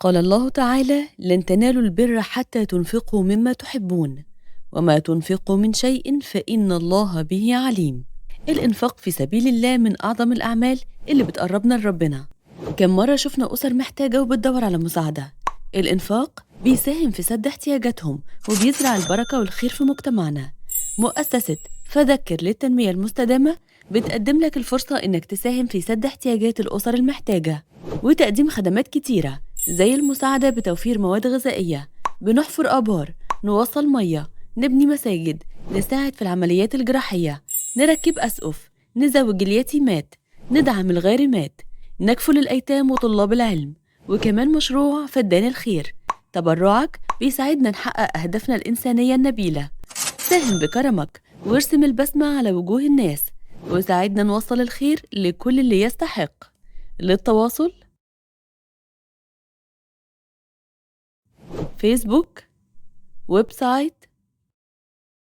قال الله تعالى: لن تنالوا البر حتى تنفقوا مما تحبون وما تنفقوا من شيء فإن الله به عليم. الإنفاق في سبيل الله من أعظم الأعمال اللي بتقربنا لربنا. كم مرة شفنا أسر محتاجة وبتدور على مساعدة. الإنفاق بيساهم في سد احتياجاتهم وبيزرع البركة والخير في مجتمعنا. مؤسسة فذكر للتنمية المستدامة بتقدم لك الفرصة إنك تساهم في سد احتياجات الأسر المحتاجة وتقديم خدمات كتيرة زي المساعدة بتوفير مواد غذائية، بنحفر آبار، نوصل مية، نبني مساجد، نساعد في العمليات الجراحية، نركب أسقف، نزوج اليتيمات، ندعم الغارمات، نكفل الأيتام وطلاب العلم، وكمان مشروع فدان الخير. تبرعك بيساعدنا نحقق أهدافنا الإنسانية النبيلة. ساهم بكرمك وارسم البسمة على وجوه الناس وساعدنا نوصل الخير لكل اللي يستحق. للتواصل فيسبوك، website،